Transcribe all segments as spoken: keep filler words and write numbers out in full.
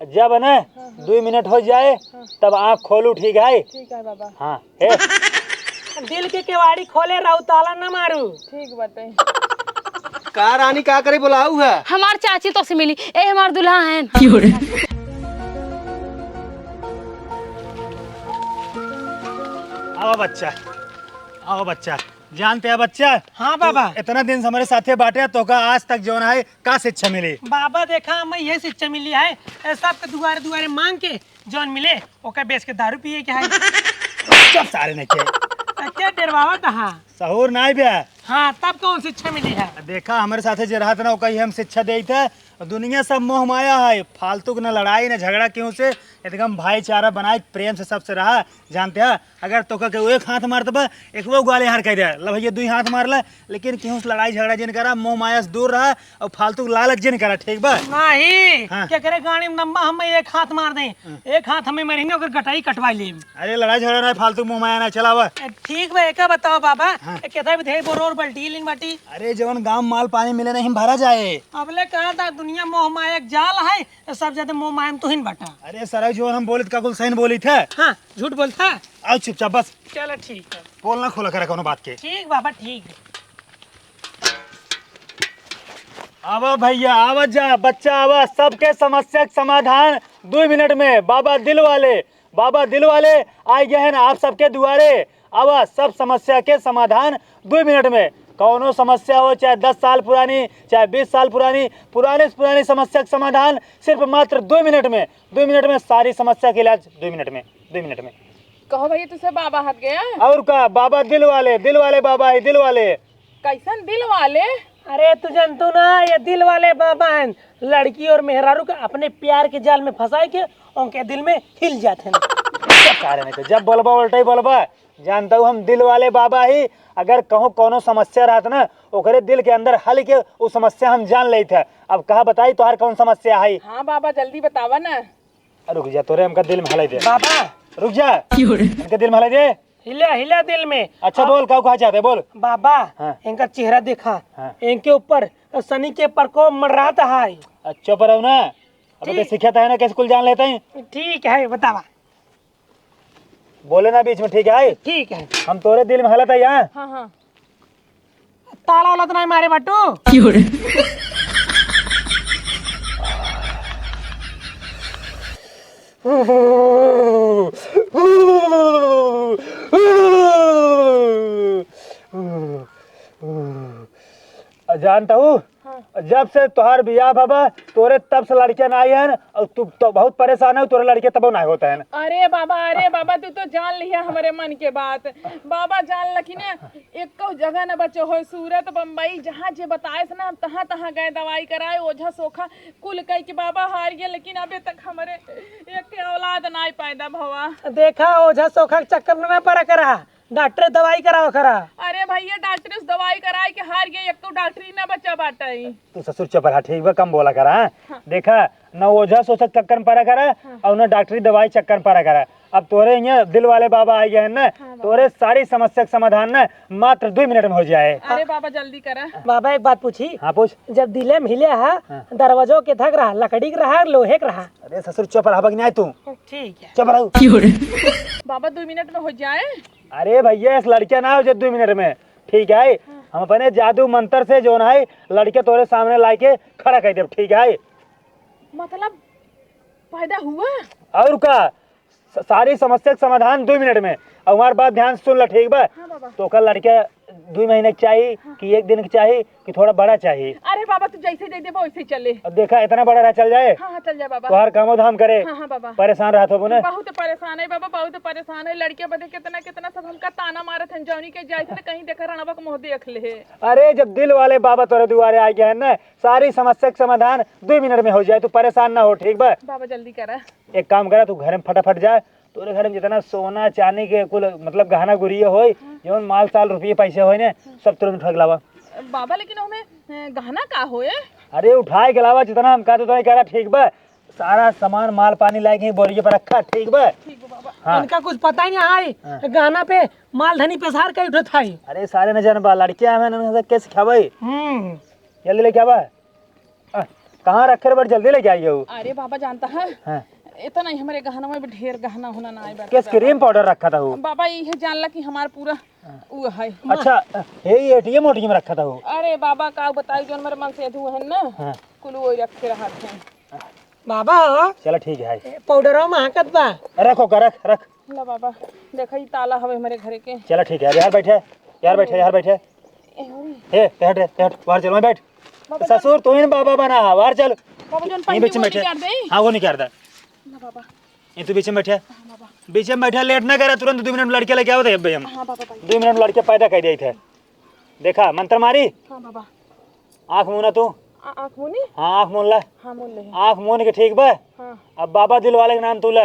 जब न हाँ, हाँ। दुइ मिनट होइ जाए, हाँ। तब आँख खोलू, ठीक है? ठीक है बाबा। हाँ, हे। दिल के केवाड़ी खोले रहू, ताला न मारू। ठीक बाटे। का रानी, का करे बोलाऊ है? हमार चाची तोसे मिली, ए हमार दुल्हा हैं। आवा बच्चा, आवा बच्चा। जानते हैं बच्चा? हाँ बाबा। तू इतना दिन से हमरे साथे बाटे, तोका आज तक जौन है का शिक्षा मिली? बाबा देखा, हमें यह शिक्षा मिली है, ए, सबके दुआरे दुआरे मांग के जौन मिले ओकर बेच के दारू पिए के है। चुप सारे ने के। तो क्या डरवावत हा? सहूर नाई बे। हाँ, तब कौन शिक्षा मिली है? देखा, हमरे साथे जे रहत ना, ओका ही हम शिक्षा देइत है। दुनिया सब मोह माया है, फालतू के ना लड़ाई ना झगड़ा केहू से, एकदम भाईचारा बनाए प्रेम से सबसे रहा। जानते हैं, अगर तोका केहू एक हाथ मार देबा, एक वो गाले हार कह दे, ला भैया दुई हाथ मार ले, लेकिन केहू से लड़ाई झगड़ा जिन करा, मोह माया से दूर रहा और फालतू के लालच जिन करा, ठीक बा? नहीं, हाँ। केकरे गाड़ी में नम्मा हम एक हाथ मार दें, हाँ। एक हाथ हमें मारेंगे, ओकर गटाई कटवा लेम। अरे लड़ाई झगड़ा ना, फालतू मोह माया ना, चलावा। ए, ठीक बा, एका बताओ बाबा, हाँ। ए, केतना भी ढेर बोरो और बल्टी लिंग बाटी? अरे जवन गाँव माल पानी मिले नहीं भरा जाए। अबले कहा था दुनिया मोह माया के जाल है, तो सब जाते मोह माया में तुहिन बाटा। अरे सर, जो हम बोलित का कुल सही बोलित है। हाँ, झूठ बोलता है। आओ चुपचाप बस। चलो ठीक है। पोल ना खोला करा कोनो बात के। ठीक बाबा, ठीक है। आवा भैया, आवा जा, बच्चा आवा, सबके समस्या के समाधान दुइ मिनट में। बाबा दिल वाले, बाबा दिल वाले आ गए हैं ना आप सबके दुआरे। आवा, सब समस्या के समाधान दुइ मिनट में। कौनो समस्या हो, चाहे दस साल पुरानी, चाहे बीस साल पुरानी, पुराने से पुरानी समस्या के समाधान सिर्फ मात्र दुइ मिनट में। दुइ मिनट में सारी समस्या के इलाज, दुइ मिनट में, दुइ मिनट में। कहो भैया, तुसे बाबा हट गया? और का, बाबा दिल वाले, दिल वाले बाबा है, दिल वाले। कैसन दिल वाले? अरे तू जानतू ना, ये दिल वाले बाबा हैं, लड़की और मेहरारू के अपने प्यार के जाल में फंसाए के उनके दिल में हिल जाते हैं। क्या कारण है? तो जब बोलबा उल्टा ही बोलबा, जानता हूँ हम दिल वाले बाबा ही। अगर कहूँ कोनो समस्या रहत ना, ओकरे दिल के अंदर हल के उ समस्या हम जान लेत है। अब कहा बताई तोहार कौन समस्या है? हाँ बाबा, जल्दी बतावा ना। रुक जा, तोरे हमका दिल में हलाई दे। बाबा। रुक जा। क्यों रे? हमका दिल में हलाई दे। हिला, हिला दिल में। अच्छा, अब बोल, का कहा चाहते, बोल। बाबा, हाँ। इनका चेहरा देखा। हाँ। इनके ऊपर शनि के प्रकोप मंडरात है। अच्छा, पर ना, अब ठीक। तो सीखा था ना, कैसे कुल जान लेते हैं। ठीक है, बतावा। बोले ना बीच में, ठीक है? ठीक है। हम तोरे दिल में हलत है यहाँ। हाँ, हाँ। ताला वाला तो नहीं मारे बट्टू? क्यों रे? जानता हूँ, हाँ। जब से तोहार बियाह भवा, तोरे तब से लड़कियां ना आई हन, और तू तो बहुत परेशान है, तोरे लड़के तबो ना होते हैं। अरे बाबा, अरे बाबा, तू तो जान लिया हमरे मन के बात। बाबा जान लखी ने, एको जगह न बचो हो, सूरत, बम्बई, जहाँ जे बताए से ना, हम तहाँ तहाँ गए दवाई कराए, ओझा सोखा कुल कह के बाबा हार गए, लेकिन अबे तक हमरे एक औलाद ना पैदा भवा। देखा, ओझा सोखा के चक्कर में ना पड़ा करा। डॉक्टर दवाई करावा करा। अरे भैया, डॉक्टर से दवाई कराए के हार गए, एक तो डॉक्टरी ना बचा बाटे। तू ससुर चुप रहा, ठीक बा, कम बोला करा, हाँ? हाँ। देखा, न ओझा सोझा चक्कर में पड़ा करा, हाँ। और न डॉक्टरी दवाई चक्कर में पड़ा करा। अब तोरे यहाँ दिल वाले बाबा आ गए हैं ना, हाँ बाबा। तोरे सारी समस्या का समाधान ना मात्र दुइ मिनट में हो जाए। अरे बाबा, जल्दी करा। बाबा, एक बात पूछी? हाँ, पूछ। जब दिले में हिले हा, हाँ। दरवाजो के धक रहा, लकड़ी के रहा, लोहे के रहा? अरे ससुर, चुप रहा, बगनाए तू। ठीक है। चुप रहो। बाबा, दुइ मिनट में हो जाए। अरे भैया, इस लड़किया ना हो जाए दुइ मिनट में, ठीक है? हाँ। हम अपने जादू मंत्र से जौन है, लड़के तोरे सामने लाइके खड़ा कर देब, ठीक है? मतलब, पैदा हुआ? और का, स-, सारी समस्या के समाधान दुइ मिनट में। और हमार बात ध्यान से सुन ला, ठीक बा? हाँ बाबा। तो ओकर लड़के दुइ महीने के चाही हाँ। कि एक दिन के चाही कि थोड़ा बड़ा चाही? अरे बाबा, तू जैसे दे देबा वैसे ही चले। अब देखा, इतना बड़ा रहा, चल जाए। हाँ, हाँ, चल जाए बाबा। तोहार कामो धाम करे। हाँ, हाँ बाबा। परेशान रहत होबो ना? बहुत परेशान है बाबा, बहुत परेशान है। लड़के बदे कितना, कितना सब हमका ताना मारत हैं, जौनी के जाए थे तो कहीं देखा रणवा के मुँह देख ले। अरे, जब दिल वाले बाबा तोरे दुआरे आ गए हैं ना, सारी समस्या के समाधान दुइ मिनट में हो जाए, तू परेशान ना हो, ठीक बा? बाबा, जल्दी करा। एक काम करा, तू घर में फटाफट जा, तोरे घर में जितना सोना चांदी के कुल, मतलब, गहना गुरिया होई, हाँ। जौन माल साल रुपये पैसे होई ने, हाँ। सब तुरंत उठा के लावा। बाबा, लेकिन ओमे, ए, गहना का होए? अरे, उठाए के लावा, जितना हम कहते उतना ही करा, ठीक बा? सारा सामान, माल पानी लाए के बोरिये पर रखा, ठीक बा? ठीक बा बाबा। हाँ। इनका कुछ पता ही नहीं आई, हाँ। गहना पे माल धनी पेशार कई उठत है। अरे, सारे न जान बा, लड़कियां हमें न कैसे खावे। हम्म। जल्दी लेके आवा। आ, कहाँ रखे रहे, बड़ी जल्दी लेके आई हो। अरे बाबा, जानता है, हाँ। इतना ही हमरे गहना में भी ढेर गहना होना ना आए बाटे केस बाबा। क्रीम पाउडर रखा था वो। बाबा, ये जान ला कि हमार पूरा हाँ। वो है। अच्छा, हे, ये एटीएम ओटीएम रखा था वो। अरे बाबा, का बताई, जोन मेरे मन से अधू है ना, हाँ। कुल वो रखे रहा थे। बाबा हो। चला ठीक है। ए, पाउडरवा महकत बा। रखो का, रख, रख। ला बाबा, देखा, ई ताला हवे हमरे घरे के। चला ठीक है, अब यार बैठे, यार बैठे, यार बैठे। ए, हरी। ए, ते हट रे, ते हट, बाहर चल, वहीं बैठ। बाबा, ससुर, तू ही न बाबा बना, बाहर चल। बाबा, जोन यहीं पहले बीच में वो बैठे। निकाल दे। हाँ, वो निकाल दे। ना बाबा। ये तू बीच में बैठे। हाँ बाबा। बीच में बैठे, लेट ना करे, तुरंत दो मिनट में लड़के लेके आओ थे, अबे हम। हाँ बाबा, बाबा। दो मिनट में लड़के पैदा कर दिए थे। देखा, मंत्र मारी। हाँ बाबा। आँख मूना तू। आ-, आँख मूनी? हाँ, आँख मून ले। हाँ, मून ले। आँख मून के ठीक बा। हाँ। अब बाबा दिल वाले के नाम तू ले।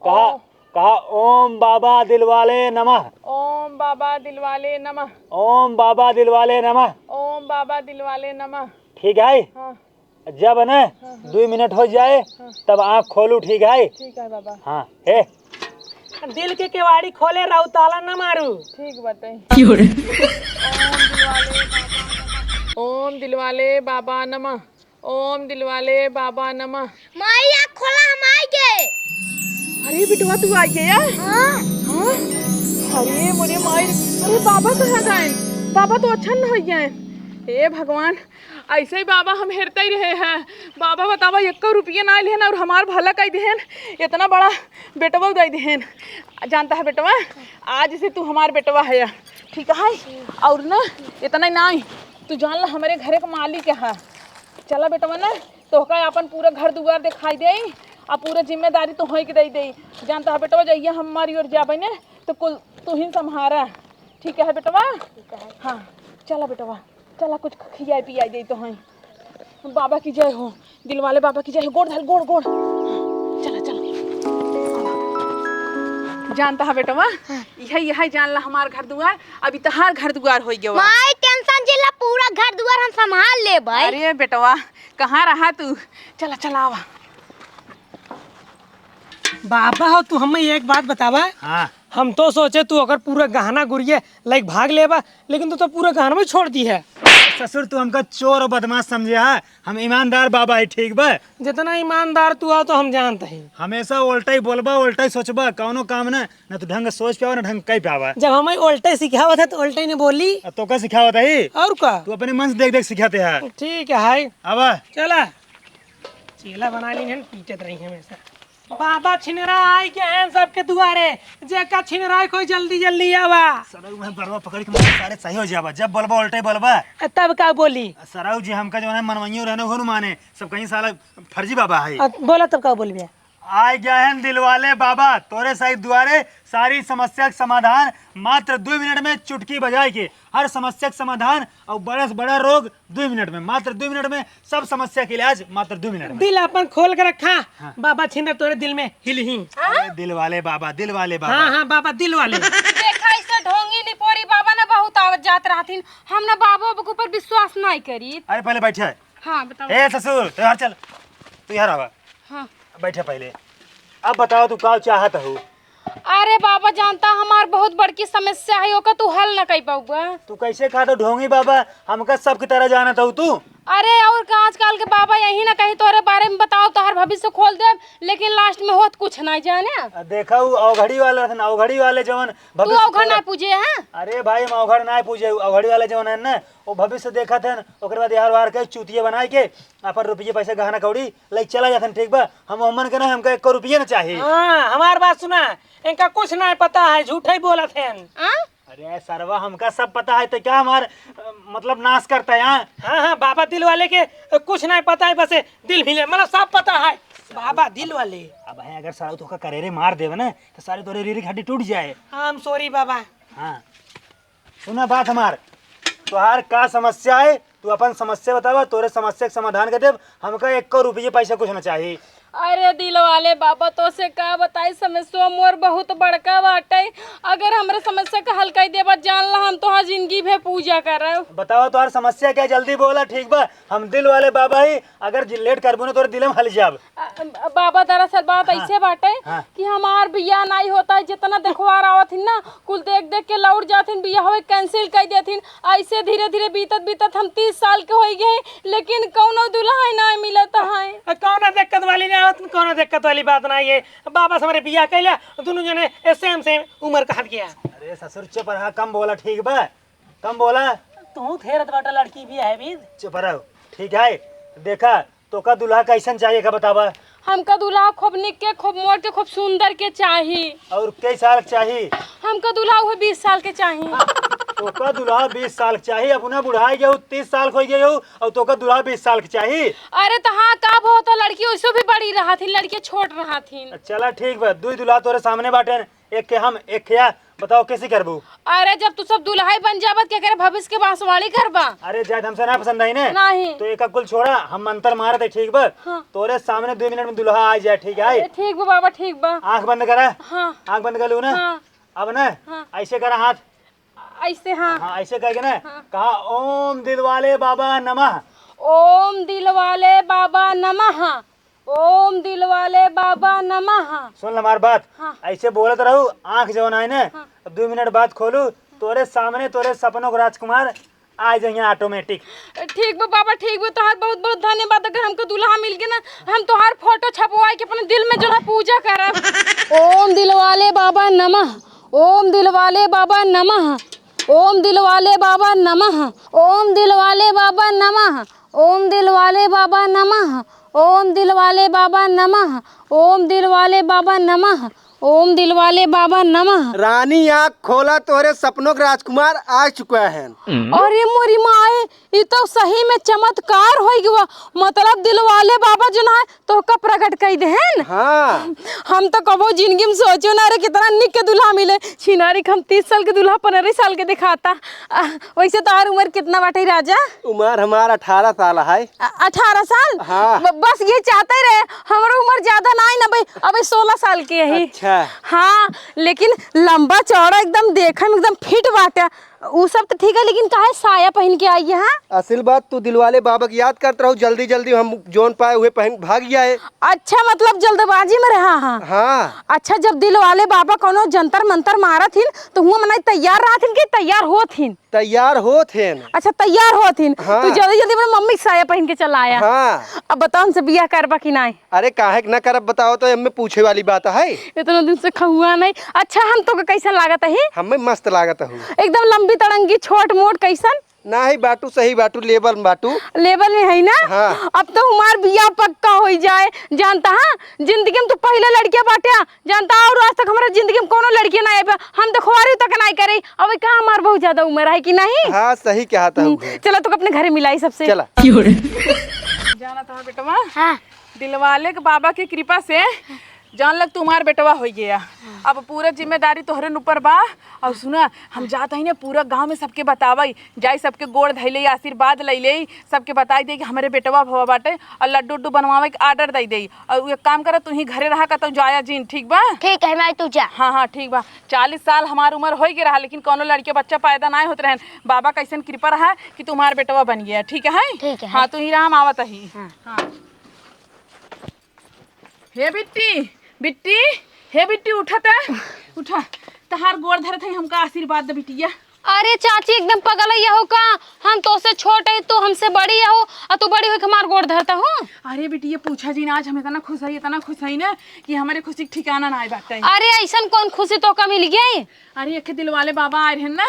कहा, ओ। कहा, ओम बाबा दिलवाले नमः। ओम बाबा दिलवाले नमः। ओम बाबा दिलवाले नमः। ओम बाबा दिलवाले नमः। ठीक है? हाँ। जब न हाँ, हाँ। दुई मिनट हो जाए, हाँ। तब आँख खोलू, ठीक है? ठीक है बाबा। हाँ, हे। दिल के केवाड़ी खोले रहू, ताला न मारू। ठीक बाटे। क्यों रे? ओम दिलवाले बाबा नमः। ओम दिलवाले बाबा नमः। माई, आँख खोला, हम आइ गए। अरे बिटवा, तू आइ गया? हाँ। हाँ? अरे मोरे माई, अरे बाबा कहाँ गए? बाबा तो अच्छा न हो गए। हे भगवान, ऐसे ही बाबा हम हेरते ही रहे हैं। बाबा बतावा, एक्को रुपया ना लेहन और हमार भला कइ देहन, इतना बड़ा बेटवा दइ देहन। जानता है बेटवा, आज से तू हमार बेटवा है, ठीक है? और ना, इतना ही नाहीं, तू जान ला, हमरे घरे के मालिक है। चला बेटवा ना, तोहका आपन पूरा घर दुआर देखाइ देई, आ पूरा जिम्मेदारी तोहई के दइ देई। जानता है बेटवा, जहिया हम मरी और जाबे ने, तो कुल तू ही संभारा। ठीक है बेटवा? ठीक है। हाँ, चला बेटवा, चला कुछ खियाइ पियाइ देई तोहई। बाबा की जय हो, दिलवाले बाबा की जय हो। गोड़ धर, गोड़, गोड़। चला, चला। जानता है बेटवा, हाँ। यही, यही जान ला हमार घर दुआर, अभी तहार घर दुआर होइ गवा। माई, tension जिन ला, पूरा घर दुआर हम संभाल लेबे। अरे बेटवा, कहाँ रहा तू? चला, चला आवा। बाबा हो, तू हमें एक बात बतावा। हाँ। हम तो सोचे तू अगर पूरा गहना गुरिया लइके भाग लेबा, लेकिन तू तो पूरा गहना में छोड़ दी है। ससुर, तू हमका चोर और बदमाश समझे है? हम ईमानदार बाबा है, ठीक बा? जितना ईमानदार तू हो तो हम जानत ही। हमेशा उल्टा ही बोलबा, उल्टा ही सोचबा, कौनो काम ना, ना तू ढंग से सोच पावा, ना ढंग कइ पावा। जब हमें उल्टे सिखावत है तो उल्टे ही न बोली। अब तो का सिखावत है? और का? तू अपने मन से देख देख सिखाते है। ठीक है। अब चला। चेला बना ली है, पीटत रही हमेशा। बाबा छिनरा आइ गए हैं सबके दुआरे, जेका छिनरा है कोई जल्दी जल्दी आवा। सरऊ में बरवा पकड़ के मारे, सारे सही हो जाबा, जब बोलबा उल्टे बोलबा। आ, तब का बोली? सरऊ जी हमका जो है मनवाइयो रहने हो न माने, सब कहीं साला फर्जी बाबा है। आ, बोला तब का बोलबे? आइ गए हैं दिलवाले बाबा, तोरे सही दुआरे, सारी समस्या के समाधान मात्र दो मिनट में चुटकी बजाए के। हर समस्या के समाधान और बड़ा से बड़ा रोग दो मिनट में, मात्र दो मिनट में, सब समस्या के इलाज मात्र दो मिनट में। दिल अपन खोल के रखा, हाँ। बाबा छिंदर तोरे दिल में हिल ही। अरे दिल वाले बाबा, दिल वाले बाबा। हाँ, हाँ, बाबा दिल वाले। देखा, इसे ढोंगी निपोरी बाबा ना बहुत आवत जात रहथिन, हम ना बाबा के ऊपर विश्वास नहीं करी। अरे पहले बैठे। हाँ, बताओ। ए ससुर, तू यहाँ चल, तू यहाँ रहा। हाँ। बैठे पहले। अब बताओ, तू का चाहत हो? अरे बाबा, जानता, हमार बहुत बड़की समस्या है, ओका तू हल न कइ पाउबा। तू कैसे कहा तो ढोंगी बाबा, हमका सबकी तरह जानत हो तू। अरे और का, आजकल के बाबा यही ना कहीं तोरे बारे में बताओ, तोहर भविष्य खोल देब, लेकिन last में होत कुछ नहीं जाने। आ, देखा, उ अवघड़ी वाला रहन, अवघड़ी वाले जवन तू भविष्य अवघड़ खोल ना पूजे, हाँ? अरे भाई, हम अवघड़ ना पूजे, अवघड़ी वाले जवन है ना, वो भविष्य देखत है, ओकरे बाद यार वार के चूतिया बनाए के अपन रुपये पैसे गहना कौड़ी लइ चला जाथन, ठीक बा? हम ओमन के ना, हमका एको रुपया ना चाही। हाँ, हमार बात सुना, इनका कुछ ना पता है, झूठे ही बोलत हैं। आ? अरे सरवा, हमका सब पता है, तो क्या हमार, अ, मतलब नाश करता है, हाँ? हाँ, हाँ, बाबा दिल वाले के, अ, कुछ ना पता है, बस दिल मिले, मतलब सब पता है। बाबा दिल वाले। अब है, अगर सरऊ तोहका करेरे मार देवे ना, तो सारे तोरे रीढ़ की हड्डी टूट जाए। हाँ, I'm sorry बाबा। हाँ। सुना बात हमार, तोहार का समस्या है, तू अपन समस्या बतावा, तोरे समस्या के समाधान कर देब। हमका एको रुपये पैसा कुछ ना चाही। अरे दिल वाले बाबा, तोसे का बताई, समस्या मोर बहुत बड़का बाटे। अगर हमरे समस्या का हल कइ देबा, जान ला हम तोहार जिंदगी भर पूजा करब। बतावा, तोहार समस्या का है, जल्दी बोला, ठीक बा? हम दिल वाले बाबा ही, अगर जि-, लेट करबू ना, तोरे दिल में हल जाब। अ, अ, बाबा, दरअसल बात हाँ। अइसे बाटे हाँ। कि हमार बियाह नाहीं होत है, जितना देखवार आवत हिन ना, कुल देख देख के लौट जात हिन, बियाह होए cancel कइ देत हिन। अइसे धीरे धीरे बीतत बीतत हम तीस साल के होइ गए, लेकिन कौनो दुल्हा नाहीं मिलत है। अ, कौनो दिक्कत वाली ना आवत, कौनो दिक्कत वाली बात नाहीं है। बाबा से हमरे बियाह कइला, दुनों जने same same उम्र कहत गया। अरे ससुर, चुप रहा, कम बोला, ठीक बा? कम बोला। तू थेरत बाटा, लड़की भी है भी। चुप रहो, ठीक है। देखा, तोका दुल्हा कैसन चाहिए का बतावा? हमका दुल्हा खूब निक के, खूब मोट के, खूब सुंदर के चाही। और कई साल के चाही? हमका दुल्हा उहे बीस साल के चाही। तोका दुल्हा बीस साल के चाही, अपना बुढ़ाई गए हो, तीस साल के हो गए हो, और तोका दुल्हा बीस साल के चाही? अरे तो हाँ, का बहुत है, लड़की उससे भी बड़ी रहा थी, लड़की छोट रहा थी। चला ठीक बा, दुई दुल्हा तोरे सामने बाटे, एक के हम, एक के या, बताओ कैसे करबू? अरे जब तू सब दुल्हा ही बन जाबत, के करे भविष्य के बांसवाड़ी करबा? अरे जायद हमसे ना पसंद आई ने। नहीं। तो एक कुल छोड़ा, हम मंत्र मारत है, ठीक बा? हाँ। तोरे सामने दो मिनट में दुल्हा आ जाए, ठीक है? अरे ठीक बा बाबा, ठीक बा। आँख बंद करा। हाँ। आँख बंद कर लू ना। हाँ। अब ना हाँ। ऐसे करा हाथ। ऐसे हाँ। हाँ, ऐसे करके ना हाँ। कहा, ओम दिलवाले बाबा नमः। ओम दिलवाले बाबा नमः। ओम दिलवाले बाबा नमः। सुन ल हमार बात। हाँ। ऐसे बोलत रहू, आँख जौन आए ने, हाँ। अब दो मिनट बाद खोलू, तोरे सामने तोरे सपनों के राजकुमार आ जाइए automatic। ठीक बा बाबा, ठीक बा, तोहार बहुत बहुत धन्यवाद। अगर हमको दुल्हा मिल गया ना, हम तोहार फोटो छपवाए के अपने दिल में जो है पूजा करब। ओम दिलवाले बाबा नमः। ओम दिलवाले बाबा नमः। ओम दिलवाले बाबा नमः। ओम दिलवाले बाबा नमः। ओम दिलवाले बाबा नमः। ओम दिलवाले बाबा नमः। ओम दिलवाले बाबा नमः। ओम दिलवाले बाबा नमः। रानी, आँख खोला, तोहरे सपनों के राजकुमार आ चुका है। अरे मोरी माए, ई तो सही में चमत्कार होइ गवा। मतलब दिलवाले बाबा जो ना है, तोहका प्रकट कइ देहेन। हाँ। हम तो कबो जिंदगी में सोचो ना रे, कितना निक के दुल्हा मिले। छिनारी के हम तीस साल के दुल्हा पन्द्रह साल के दिखाता। आ, वैसे तोहार उम्र कितना बाटे राजा? उम्र हमार अठारह साल है। अ-, अठारह साल? हाँ। ब-, बस ये चाहते रहे, हमरो उम्र ज्यादा ना है ना भाई, अबे सोलह साल के है। अच्छा। हाँ, लेकिन लंबा चौड़ा एकदम देखे में एकदम fit बाटे। उ सब तो ठीक है, लेकिन काहे साया पहिन के आई है, हाँ? असल बात, तू दिलवाले बाबा की याद करत रहू, जल्दी जल्दी हम जौन पाए उहे पहिन भाग जाए। अच्छा, मतलब जल्दबाजी में रहा, हाँ? हाँ। अच्छा, जब दिलवाले बाबा कौनो जंतर मंतर मारत हिन, तो हुआ मनाई तैयार रहत हिन कि तैयार होत हिन? तैयार होत हेन। अच्छा, तैयार होत हिन। हाँ। तू जल्दी जल्दी अपने मम्मी के साया पहिन के चला आया। हाँ। अब बताओ, हमसे बियाह करबा कि नाई? अरे काहे के ना करब, बताओ तो, एमे पूछे वाली बात है? इतना दिन से खहुआ नहीं। अच्छा, हम तो कैसन लागत ही? हमें मस्त लागत हूँ। एकदम लंबी तड़ंगी, छोट मोट, कैसन? नाही बाटू, सही बाटू, level में बाटू। Level में है ना? हाँ। अब तो हमार बियाह पक्का होइ जाए। जानता, हाँ, जिंदगी में तू पहले लड़किया बाटे, जानता, और आज तक हमारा जिंदगी में कोनो लड़किया ना आए बा। हम देखवारी तक ना करे। अब का हमार बहुत ज्यादा उम्र है कि नहीं? हाँ, सही कहा था हम्म, उहे। चला तो अपने घरे मिलाई सबसे। चला। जाना था बेटवा? हाँ। दिलवाले के बाबा की कृपा से जान लग तुम्हार बेटवा होइ गया। अब पूरा जिम्मेदारी तोहरे ऊपर बा। और सुना, हम जात हई ना पूरा गांव में सबके बतावई, जाई सबके गोड़ धइले, आशीर्वाद लइले, सबके बताई दे कि हमरे बेटवा भवा बाटे, और लड्डू उड्डू बनवावे के order दे दे। और एक काम करा, तू ही घरे रहा, कतौ जाया जिन, ठीक बा? ठीक है माई, तू जा। हाँ, हाँ, ठीक बा। चालीस साल हमार उम्र होइ गए रहा, लेकिन कोनो लड़के बच्चा पैदा नाहीं होत रहन। बाबा कैसन कृपा रहा कि तुम्हार बेटवा बन गया, ठीक है? ठीक है। हाँ, तू ही रहा, हम आवत ही। हाँ। हाँ। हे बिट्टी, बिट्टी, हे बिट्टी, उठा त, उठा। तहार गोड़ धरत है, हमका आशीर्वाद दे बिटिया। अरे चाची, एकदम पगल है हो का? हम तोसे छोट है, तू हमसे बड़ी हो, और तू बड़ी हो के हमार गोड़ धरता हो। अरे बिटिया, पूछा जिन, आज हम इतना खुश है, इतना खुश है ना कि हमारे खुशी के ठिकाना ना आए बाटे। अरे ऐसन कौन खुशी तोका मिल गई? अरे एक दिलवाले बाबा आए रहन ना,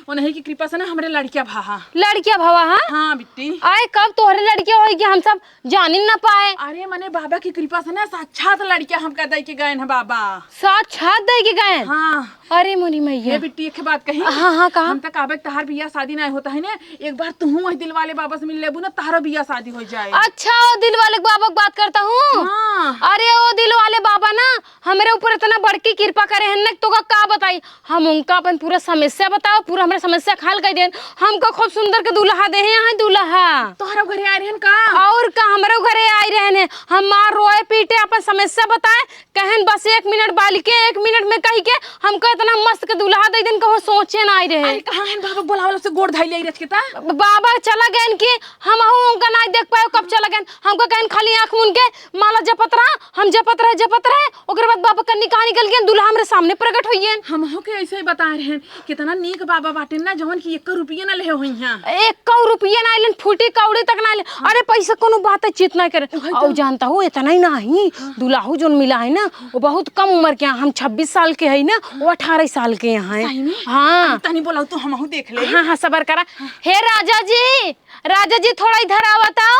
उन्हीं की कृपा से ना हमरे लड़किया भवा। लड़किया भवा, हाँ? हाँ बिट्टी। आए कब तोहरे लड़किया होई कि हम सब जानिन ना पाए। अरे मने बाबा की कृपा से ना साक्षात लड़किया हमका दे के गए हैं बाबा। साक्षात दे के गए? हाँ। अरे मोरी मैया। ये बिट्टी एक बात कही। हाँ, हाँ, कहा। हम तक आबे तहार बियाह शादी ना होता है ना, एक बार तू वही दिलवाले बाबा से मिल लेबू ना, तहारो बियाह शादी हो जाए। अच्छा, वो दिलवाले बाबा की बात करता हूँ। हाँ। अरे वो दिलवाले बाबा ना हमरे ऊपर इतना बड़की कृपा करे हैं ना, तोका का बताई। हम उनका अपन पूरा समस्या बताओ, पूरा हमरे समस्या का हल कर देन। हमका खूब सुंदर के दूल्हा देहे हैं, दूल्हा। तोहरा घरे आए रहन का? और का, हमरे घरे आए रहन हैं। हमार रोए पीटे, अपन समस्या बताए, कहन बस एक मिनट बालिके, एक मिनट में कही के हमका इतना मस्त के दूल्हा दे देन, कहो सोचे ना आए रहे। अरे कहाँ हैं बाबा, बोलावला से गोड़ धाई ले रच के ता। बाबा चला गए कि हम उनका ना देख पाए, कब चला गए। हमका कहन खाली आँख मुन के माला जपत रहा, हम जपत रहे, जपत रहे, ओकरे बाद बाबा कन्नी कहाँ निकल गए, दूल्हा हमरे सामने प्रकट होइए। हमहू के ऐसे ही बता रहे हैं, कितना नीक बाबा बाटे ना, जवन की एक रुपये ना ले होई हैं। एक रुपये ना आइलन, फूटी कौड़ी तक ना आइलन। हाँ। अरे पैसा कोनो बात है, चित ना करे। वही और तो। जानता हो, इतना ही ना ही, हाँ। दुलाहू जोन मिला है ना, वो बहुत कम उम्र के हैं। हम छब्बीस साल के है ना, वो अठारह साल के हैं। सही में? हाँ। अरे तनी बोलाओ तो हमहू देख ले। हाँ, हाँ, सबर करा। हाँ। हे राजा जी, राजा जी, थोड़ा इधर आवत आओ।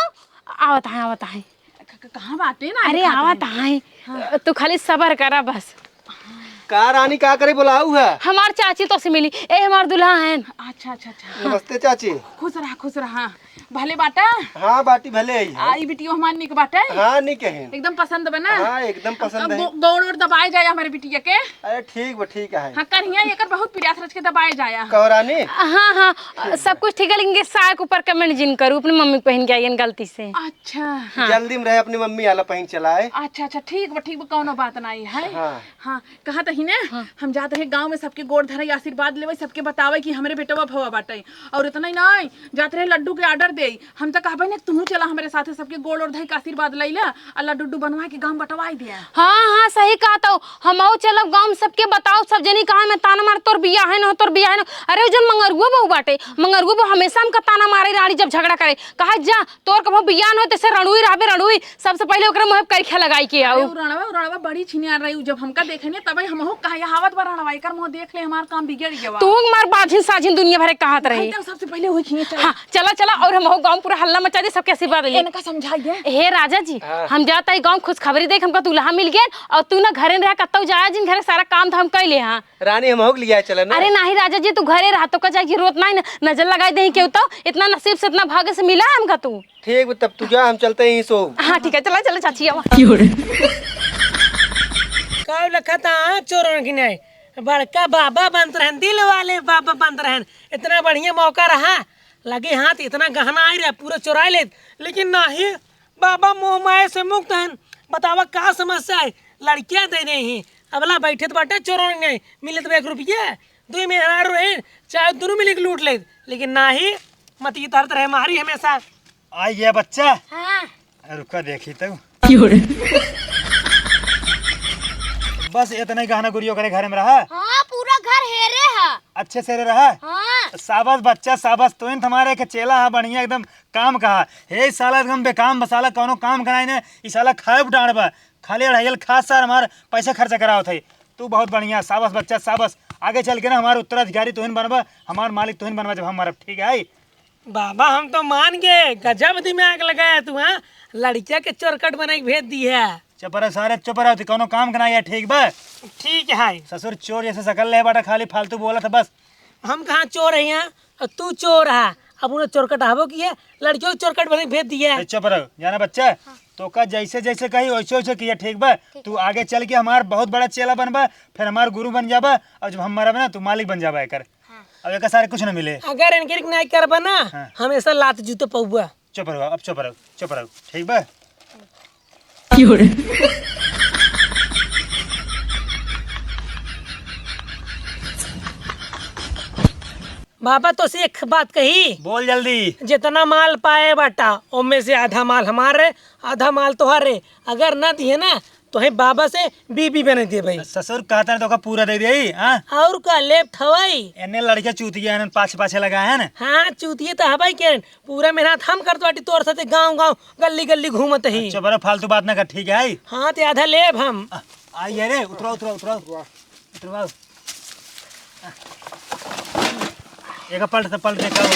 आवत है, आवत है। क-, क-, कहाँ बाटे ना अरे, दिखात आवत है? हैं। हाँ। तू खाली सबर करा बस। का रानी, का करे बोलाऊ है? हमार चाची तो से मिली। ए, हमार दुल्हा हैं। अच्छा, अच्छा, अच्छा। नमस्ते चाची। खुश रहा, खुश रहा। भले बाटा? हाँ, बाटी भले ही है। आ, ई बिटियो हमार निक बाटे? हाँ, निक है। एकदम पसंद बना? हाँ, एकदम पसंद अब है। गो-, गोड़ ओड़ दबाए जाए हमारे बिटिया के। अरे, ठीक बा, ठीक है। हाँ, करिया एकर बहुत प्रयास रच के दबाए जाए। कहो रानी? हाँ, हाँ, सब कुछ ठीक है, लेकिन ये साया के ऊपर comment जिन करू, अपनी मम्मी के पहन के आइयन गलती से। अच्छा। हाँ। जल्दी में रहे, अपनी मम्मी आला पहन चलाए। अच्छा, अच्छा, ठीक बा, ठीक बा, कौनो बात नहीं है। हाँ। हाँ, कहत ही ने, हाँ। हम जात रहे गाँव में सबके गोड़ धरे, आशीर्वाद लेवे, सबके बतावे कि हमरे बेटवा भवा बाटे। और इतना ही नहीं, जात रहे लड्डू के order दे, हम तो कहबे ने, "तू चला हमरे साथे, सबके गोड़ ओड़ धइ के आशीर्वाद लइला, आ लड्डू उड्डू बनवा के गाँव बंटवाई दिया।" हाँ, हाँ, सही कहत हो, हमहू चलब गाँव में, सबके बताओ, सब जनी कहाँ में ताना मार, "तोर बियाह है न हो, तोर बियाह है न हो।" अरे, उ जौन मंगरुआ बहू बाटे, मंगरुआ बहू हमेशा हमका ताना मारे, रानी जब झगड़ा करे, कहा, "जा, तोर कबो बियाह न हो, तैसे रणुई रहबे, रणुई।" सबसे पहिले ओकरे मुँहे पे करिखा लगाई के अरे, आऊ। उ रणवा, उ रणवा बड़ी छिनियार रही, उ जब हमका देखे ने, तबे हमहू कहा, "यहाँ आवत बा रणवा, एकर मुँह देख ले, हमार काम बिगड़ गवा।" तू मार बाझिन साझिन दुनिया भरे कहत रही। भाई, तब सबसे पहिले वही छिनिया चला। हाँ, चला, चला, और हमहू गाँव पूरा हल्ला मचा दे, सबके आशीर्वाद ले। इनका समझाई दे। हे राजा जी, हाँ। हम जात ही गाँव खुशखबरी देख, हमका दूल्हा मिल गया, और तू ना घरे रहा, कत्तौ जाया जिन, घरे सारा काम धाम कर ले। हाँ। रानी, हमहू के लिया चला ना। अरे नाही राजा जी, तू घरे रहा, तो का जाए जरूरत नहीं ना, नजर लगाई दे केहू तो, इतना नसीब से, इतना भाग्य से मिला है हमका तू। ठीक बा, तब तू जा, हम चलते ही सो। हाँ, ठीक है, चला, चला, चाची, आवा। का लखत हाँ, चोरन की नहीं, बड़का बाबा बनत रहन, दिल वाले बाबा बनत रहन, इतना बढ़िया मौका रहा, लगे हाथ इतना गहना आई रहा, पूरा चोराई लेत, लेकिन नाही, बाबा मोह माया से मुक्त हन। बतावा का समस्या है, लड़कियां दे दे ही, अबला बैठे तो बाटे चोरन गए, मिले तो एक रुपया, दुई मेहरारू रहे, चाहे दोनों मिले के लूट ले, लेकिन नाही, मत ये तरत रहे मारी हमेशा। आ ये बच्चा। हाँ। रुका देखी तो। बस इतना ही गहना गुरियो करे घर में रहा। हाँ, पूरा घर हेरे हा। अच्छे से रहा। हाँ। शाबाश बच्चा, शाबाश, तू इन हमारे के चेला हा, बढ़िया एकदम काम कहा। हे साला एकदम बेकाम बा साला, कौनो काम कराई ना, ई साला खाए डांड बा, खाली अढ़ाइयल खा सार हमार पैसा खर्चा करावत है। तू बहुत बढ़िया, शाबाश बच्चा, शाबाश। आगे चल के ना हमार उत्तराधिकारी तोहिन बनबा, हमार मालिक तोहिन बनबा जब हम मरब, ठीक है? बाबा, हम तो मान गए, गजब दिमाग लगाया तू, हाँ? लड़किया के चोरकट बनाई के भेज दी है। चुप रहो सारे, चुप रहो, तू कौनो काम के ना आया, ठीक बा? ठीक है। ससुर चोर जैसे शकल ले बाटा, खाली फालतू बोला था बस। हम कहाँ चोर है यहाँ? और तू चोर है। अब उन्हें चोरकट हबो की है, लड़कियों को चोरकट बने भेज दिया है। ए, चुप रहो, जाना बच्चा, हाँ। तो का जैसे जैसे कही वैसे वैसे किया, ठीक बा? ठीक तू है। आगे चल के हमार बहुत बड़ा चेला बनबा, फिर हमार गुरु बन जाबा, और जब हम मरब ना, तू मालिक बन जाबा एकर। हाँ। अब एकर सारे कुछ ना मिले। अगर इनके नहीं करबा ना, हाँ। हमेशा लात जूते पौबा। चुप रहो, अब चुप रहो, चुप रहो, ठीक बा? बाबा, तो से एक बात कही। बोल जल्दी। जितना माल पाए बाटा, ओमे से आधा माल हमार रहे, आधा माल तोहार रहे। अगर ना दिए ना, तो है बाबा से बीबी बने दे भाई। ससुर कहता है तो का पूरा दे दे, हाँ? और का लेप ठवाई? एने लड़के चूतिया है, पाछे पाछे लगा है ना। हाँ, चूतिया तो हवाई के पूरा मेहनत हम करत बाटी तोर साथे गाँव गाँव, गल्ली गल्ली घूमत ही। अच्छा, बड़ा फालतू बात ना कर, ठीक है? हाँ, ते आधा लेब हम। आ, आइए रे, उतरो, उतरो, उतरो। उतरो। एक पलट से पलट देखा हो।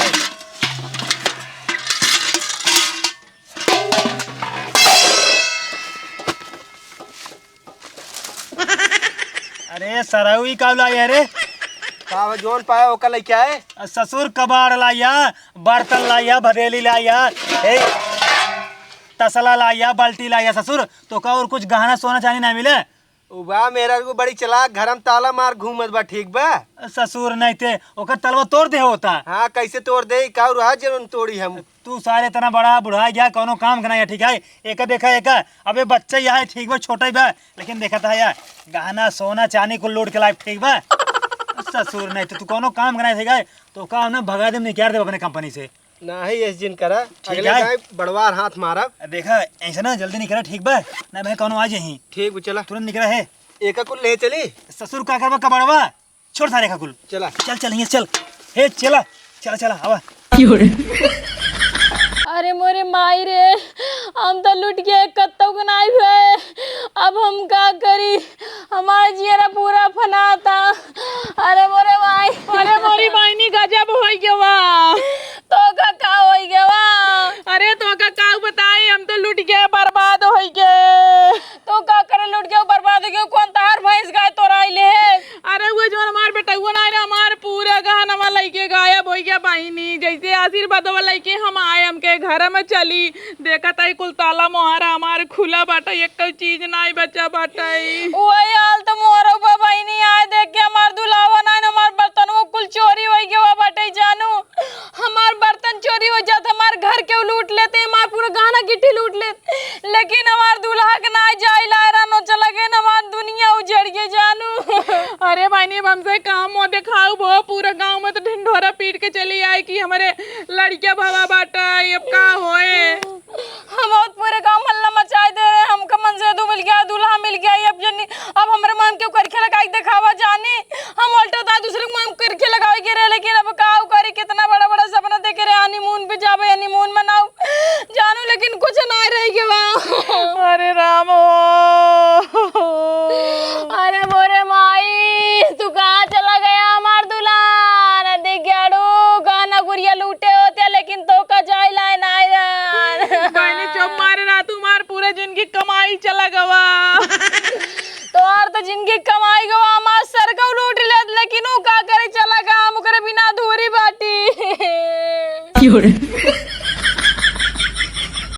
अरे सरऊ, ई का लाया रे? का बा, जौन पाया ओका लइके आए? आ, ससुर कबाड़ लाया, बर्तन लाया, भदेली लाया, ए, तसला लाया, बाल्टी लाया ससुर, तो का और कुछ गहना सोना चांदी ना मिले? उ बा मेहरारू बड़ी चालाक, घरम ताला मार घूमत बा, ठीक बा? ससुर नहीं ते, ओकर तलवा तोड़ दे होता। हाँ, कैसे तोड़ दे? काऊ रहा जरूर तोड़ी हम। तू सारे इतना बड़ा बुढ़ा गया, कौनो काम के नहीं है, ठीक है? एक देखा एक, अबे बच्चा ही है, ठीक बा, छोटा ही बा, लेकिन देखा था यार, गहना, सोना, चांदी कुल लूट के लाइफ, ठीक बा? ससुर नहीं तो तू कौनो काम के नहीं, ठीक है? तो काम ना भगा दे, निकाल दे अपने कंपनी से। नाही, ऐसे जिन करा, ठीक अगले है। गाय बड़वार हाथ मारा। देखा, ऐसे ना जल्दी निकला, ठीक बा? ना भाई, कौनो आ जाही। ठीक बा, चला। तुरंत निकला है। एका कुल ले चली। ससुर का करबा कबाड़वा? छोड़ सारे का कुल। चला। चल, चल, हियाँ चल। हे, चला, चला, चला, आवा। अरे मोरे माई रे, हम तो लुट के कत्तो के नाई भे। अब हम का करी? हमार जियरा पूरा फनाता। अरे मोरे माई। अरे मोरी बहिनी, गजब होई गवा। तो का, का होई गवा? अरे तो का, का बताई, हम तो लुट के बर्बाद होई गए। तो का करे लुट के बर्बाद होई गए? कौन तहार भैंस गाय तोराई ले? अरे वो जो हमार बेटउआ ना रहे, हमार पूरा गहनवा लइके गायब होई गया बहिनी। जैसे आशीर्वादवा लइके हम आए, हमके घर में चली, देखत हई कुल ताला मोहरा हमार खुला बाटे, एक्को चीज नाई बचा बाटे। वही हाल तो मोहरा बा बहिनी, आए देख के हमार दुल्हावा नाई, हमार बर्तनवा कुल चोरी होई गवा बाटे जानू। हमार बर्तन चोरी हो जात, हमार घर के लूट लेते, हमार पूरा गहना गिट्टी लूट लेते, लेकिन हमार दुल्हा के नाई जाई लाए रहनो चला गए, हमार दुनिया उजड़ गए जानू। अरे बहिनी, अब हमसे काम हो देखाऊ बो, पूरा गाँव में तो ढिंढोरा पीट के चली आए कि हमरे लड़किया भवा बाटे, अब का होए? हम बहुत पूरे गाँव हल्ला मचाए दे रहे, हमका मनसेधू मिल गया, दूल्हा मिल गया, अब जनी, अब हमरे मन के करखे लगाई देखावा जानी, हम उल्टा दाई दूसरे के मन करखे लगावे के रहे, लेकिन अब का करी, कितना बड़ा बड़ा सपना देखे रहे, हनीमून पे जावे, हनीमून मनाऊ जानू, लेकिन कुछ ना रह गवा। अरे राम हो। अरे मोरे माई, तू कहाँ चला गया हमार दुल्हन? दिग्याड़ू, गहना गुरिया लूटे होते, लेकिन तो का जाए लाए ना आयन। बहनी चुप मारे ना, तुम्हार पूरे जिंदगी कमाई चला गवा। तोहार तो जिंदगी कमाई गवा, हमार सरगो लूट लेत, लेकिन ऊ का करे चला गवा, हम ओकरे बिना अधूरी बाटी।